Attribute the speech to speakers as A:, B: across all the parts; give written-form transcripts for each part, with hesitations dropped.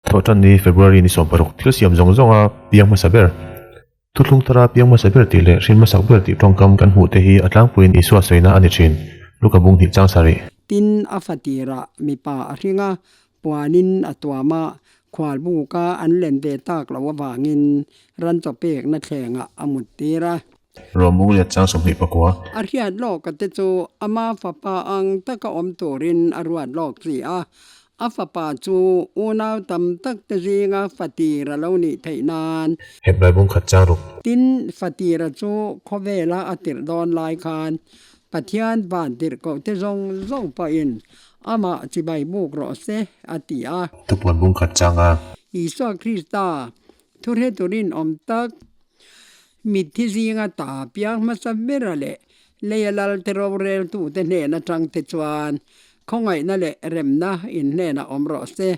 A: Thawhṭan ni February ni 16 thil siam zawng zawnga piang hmasa ber, Thuthlung thara piang hmasa ber tih leh hrin hmasak ber tih ṭawngkam kan hmuh te hi a tlangpuiin Isua sawina a ni ṭhin. Luka bung hnih chang sarih.
B: Tin, a fatirah mipa a hring a, puanin a tuam a, khualbuka an len ve tak loh avangin ran chaw pekna thlengah a muttir a.
A: Ruahmung lian chang 24.
B: A hriat lawka te chu ama fapa ang taka awm turin a ruat lawk si a, a fapa chu unau tam tak te zinga fatir a lo nih theih nan.
A: Hebrai bung khat chang ruk.
B: Tin, fatira chu khawvela a tirh dawn lai khan Pathian van tirh koh te zawng zawng pawhin amah chibai buk rawh se a ti a.
A: Thupuan bung khat changa.
B: Isua Krista Thuhre turin awm tak. Mitthi zinga ta piang hmasa bera leh leia lalte roreltute hnen atangte chuan khawngaihna leh remna in hnenah awm rawh se.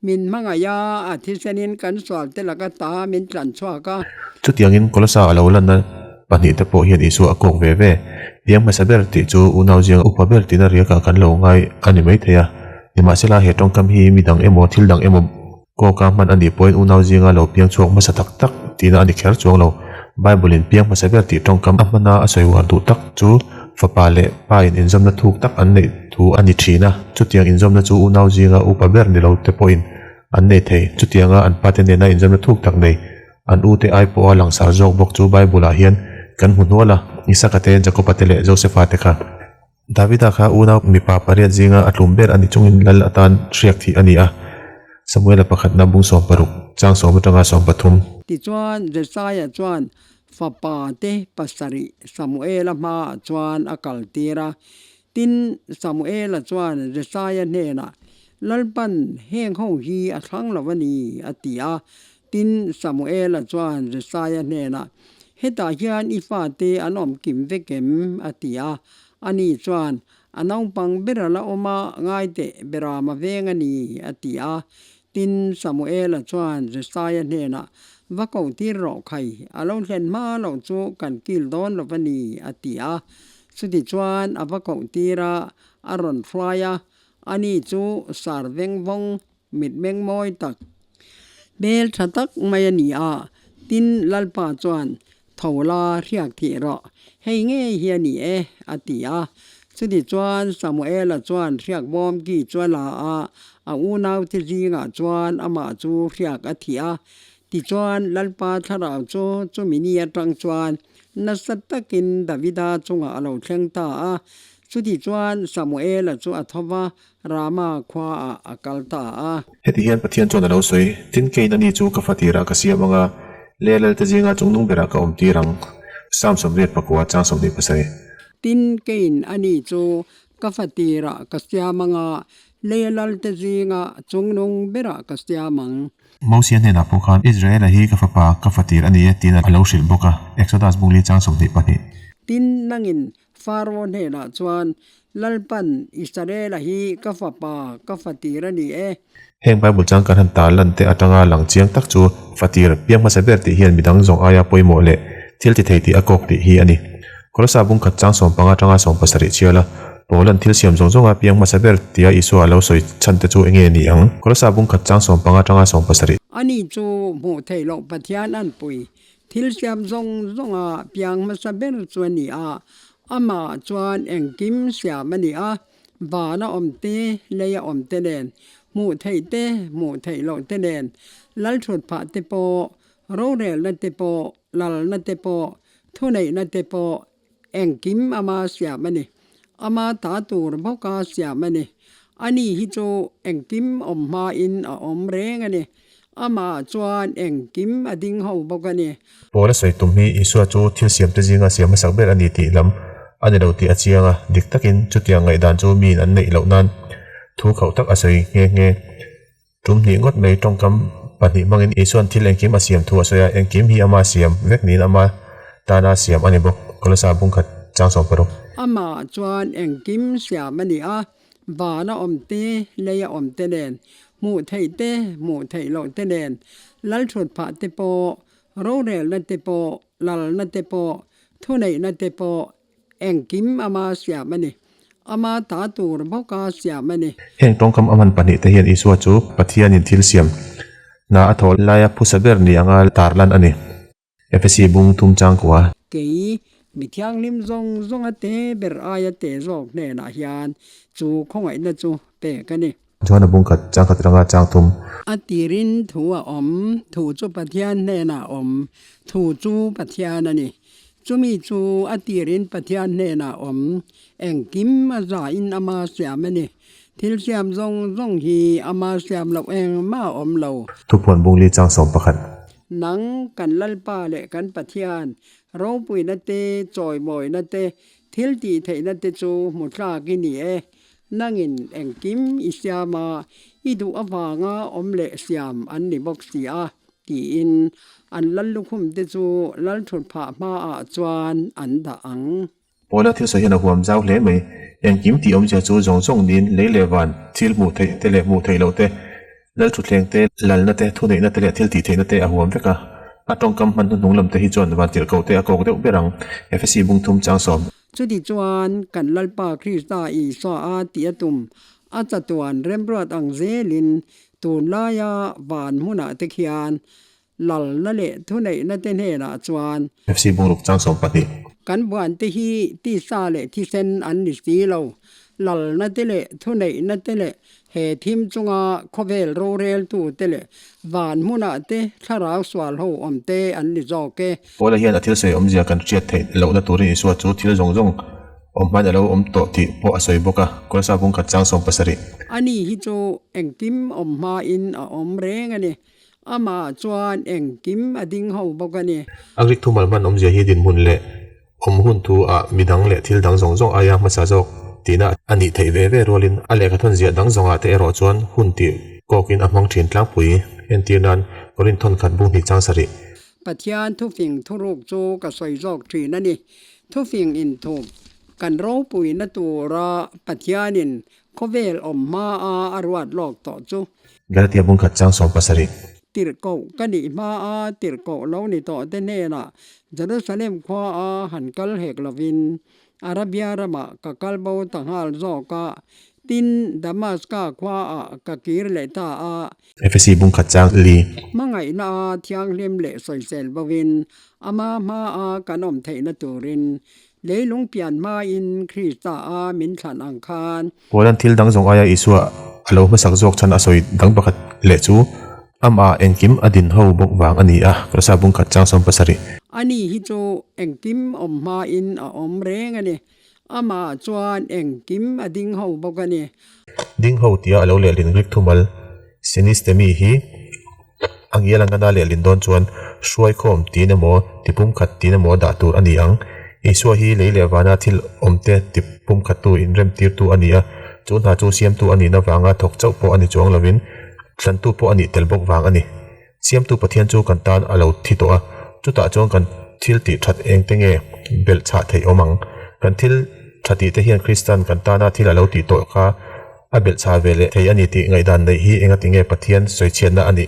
B: Min hmangaih a, a thisenin kan sualte laka ta min tlan chhuak a.
A: Chutiangin Kolosa a lo lanna pahnihte pawh hian Isua a kawk ve ve. Piang hmasa ber tih chu unau zianga upa ber tina riakah kan lo ngai a ni maithei a. Nimahsela he tawngkam hi midang emaw thil dang emaw Kawka hman a nih pawhin unau zinga lo piang chhuak hmasa tak tak tihna a ni kher chuang lo. Bible-in piang hmasa ber tih tawngkam a hmana a sawi uar duh tak chu fapa leh pa in inzawmna thuk tak an neih thu a ni thin a. Chutiang inzawmna chu unau zinga upa ber ni lo te pawhin an nei thei. Chutianga an pate nena inzawmna thuk tak nei an ute ai pawha langsar zawk bawk chu Bible-ah hian kan hmu hnual a, Isaka te, Jakoba te leh Josefa te kha. Davida kha unau mipa pariat zinga a tlum ber a ni chungin lal atan hriak thih a ni a, Samuela pakhatna bung 60, chang sawm atanga 13.
B: Tichuan, Jesaia chuan fapa te pasarih Samuela hmaah chuan a kaltir a. Tin, Samuela chuan Jesaia hnenah, Lalpan heng ho hi a thlang lo a ni, a ti a. Tin, Samuela chuan Jesaia hnenah, Hetah hian i fate an awm kim vek em? a ti a. Ani chuan, A naupang ber a la awm a, ngai teh, Berama veng a ni, a ti a. Tin, Samuela chuan Jesaia hnenah, Va ko tir rawh khai, a lo hlen hma loh chu kan kil dawn lo va ni, a ti a. Chutichuan a va koh tir a, a rawn hruai a, ani chu sar veng vawng Mitmeng mawi tak, hmel tha tak mai a ni a, tin Lalpa chuan, Tho la, hriak thih rawh, hei ngei hi a ni e, a ti a. Chutichuan Samuela chuan hriak bawm ki chu a la a, a unaute zingah chuan amah chu hriak a thih a. Tichuan Lalpa thlarau chu chumi ni atang chuan nasa takin Davida chungah a lo thleng ta a. Chutichuan Samuela chu a tho va, Rama khuaah a kal ta a.
A: Heti hian Pathian chuan a lo sawi, Tin keiin ani chu ka fatirah ka siam ang a, Lealel te zinga chungnung berah ka awm tir ang. Psalm 84 chang 27.
B: Tin keiin ani chu ka fatirah ka siam ang a, Lealel te zinga chungnung berah ka siam ang.
A: Mosia hnenah pawh khan, Israela hi ka fapa, ka fatir a ni e, tiin a lo hrilh bawk a, Exodus bung li chang 22.
B: Tin, nangin Faro hnenah chuan, Lalpan, Israela hi ka fapa, ka fatir a ni e.
A: Heng Bible chang kan han tar lan te atanga lang chiang tak chu fatir piang hmasa ber tih hian midang zawng aia pawimawh leh thil ti thei tih a kawk tih hi a ni. Kolosa bung khat chang 15 atanga 17 chhial a, Paula'n thil siam zawng zawnga piang hmasa ber tia Isua a lo sawi chhan te chu enge ni ang? Kolosa bung khat chang 15 atanga 17.
B: Ani chu hmuh theih loh Pathian an pui Thil siam zawng zawnga piang hmasa ber chu a ni a, amah chuan engkim siam a ni a, van a awm te, lei a awm te nen, hmuh theih te, hmuh theih loh te nen, lalthut phah te pawh, rorelna te pawh, lalna te pawh, thuneihna te pawh, engkim ama siam a ni. Ama ta tur bawka siam a ni. Ani hi chu engkim awm hmain a awm reng a ni. Amah chuan engkim a ding ho bawk a ni.
A: Paula sawi tum hi Isua chu thil siamte zinga siam hmasak ber a ni tih lam a ni lo tih a chiang a, dik takin chutiang ngaihdan chu miin an neih loh nan thu khauh tak a sawi nghe nghe. Tum hnih ngawt mai tawngkam pahnih hmangin Isua'n thil engkim a siam thu a sawi a, engkim hi ama siam vek niin ama tana siam a ni bawk. Kolosa bungkhat chang 16.
B: Amah chuan engkim siam a ni a, vana awm te, leia awm te nen, hmuh theih te, hmuh theih loh te nen, lalthut phah te pawh, rorelna te pawh, lalna te pawh, thuneihna te pawh, Engkim ama siam a ni. Ama ta tur bawka siam a ni.
A: Heng tawngkam a hman pahnih te hian Isua chu Pathianin thil siam Hna a thawh laia phusa ber ni anga tarlan a ni. Efesi bung thum changkua.
B: Kei, mi thianghlim zawng zawnga te ber aia te zawk hnenah hian chu khawngaihna chu pek a ni.
A: Johana bung khat changkhat ranga chang thum.
B: A tirin thu a awm, thu chu Pathian hnenah a awm, thu chu Pathian a ni. Chumi chu a tirin Pathian hnenah a awm, engkim a zain ama siam a ni. Thil siam zawng zawng hi ama siam loh engmah a awm lo.
A: Thupuan bungli chang 11.
B: Nang kan Lalpa leh kan Pathian ropuina te, chawimawina te, thil tih theihna te chu hmu tlak i ni e. Nangin engkim i siam a, i duh avanga awm leh siam an ni bawk si a, tiin an lal lukhum te chu lal thut phah hmaah chuan an dah ang.
A: Pawla thil sawi hian a huam zau hle mai. Engkim tih awmzia chu zawng zawng niin lei leh van, thil hmuh theih te leh hmuh theih loh te, lal thutthleng te, lalna te, thuneihna te leh thil tih theihna te a huam vek a. A tawngkam hman hnuhnung lam te hi chuan van tirhkoh te a kawk deuh ber ang. Efesi bung thum chang sawm.
B: Chutichuan kan Lalpa Krista Isua a tih a tum a chatuan remruat ang zelin tunlaia van hmunah te khian Lalna leh thuneihna te hnenah chuan.
A: FC Bungruk chang 12.
B: Kan buante hi tisa leh thisen an ni si lo. Lalna te leh thuneihna te leh he thim chunga khawvel roreltu te leh van hmunah te thlarau sual ho awm te an ni zawk e.
A: Paula hian a thil sawi awmzia kan hriat theih lohna turin Isua chu thil zawng zawng awm hmain a lo awm tawh tih pawh a sawi bawk a, Kolasa bungkhat chang 17.
B: Ani hi chu engkim awm hmain a awm reng a ni. Amah chuan engkim a ding ho bawk a ni.
A: A Greek thumal hman awmzia hi dinhmun leh awm hun thu ah midang leh thil dang zawng zawng aia hmasa zawk tihna a nih theih ve ve rualin a lehkha thawn ziah dang zawngah te erawh chuan hun tih kawkin a hmang thin tlangpui. Entir nan, Korinth thawn khat bung hnih chang sarih.
B: Pathian thufing thuruk chu ka sawi zawk thin a ni. Thufing inthup kan ropuina tura Pathianin Khawvel awm hmaa a ruat lawk tawh chu.
A: Galatia bung khat chang 17.
B: Tirhkoh ka nih hmaa tirhkoh lo ni tawh te hnenah Jerusalem khuaa han kal hek lovin Arabia ramah ka kal bo ta nghal zawk a, tin Damaska khuaah ka kir leh ta a.
A: Efesi bung khat chang li.
B: Hmangaihna a thianghlim leh sawisel bovin ama hmaa kan awm theihna turin Leilung pian hmain Krista a min thlan ang khan.
A: Paula'n thil dang zawng aia Isua a lo hmasak zawk chhan a sawi dang pakhat leh chu amah engkim a din ho bawk vang a ni a, Kolasa bung khat chang 17.
B: Ani hi chu engkim awm hmain a awm reng a ni. Amah chuan engkim a ding ho bawk a ni.
A: Ding ho tia a lo lehlin Greek thumal synistemi hi A ngial ang ana lehlin dawn chuan hruaikhawm tiin emaw, tipum khat tiin emaw dah tur a ni ang. Isua hi lei leh vana thil awmte tipum khattu inremtirtu a ni a, chu hna chu siamtu a nihna vanga thawk chauh pawh a ni chuang lovin thlantu pawh a nih tel bawk vang a ni. Siamtu Pathian chu kan tan a lo thi tawh a, chutah chuan kan thil tih that eng te nge belh chhah theih awm ang? Kan thil tha tih te hian Kristan kan tana thil a lo tih tawh kha A belhchhah ve leh thei a ni tih ngaihdan neih hi engati nge Pathian sawichhiatna a nih?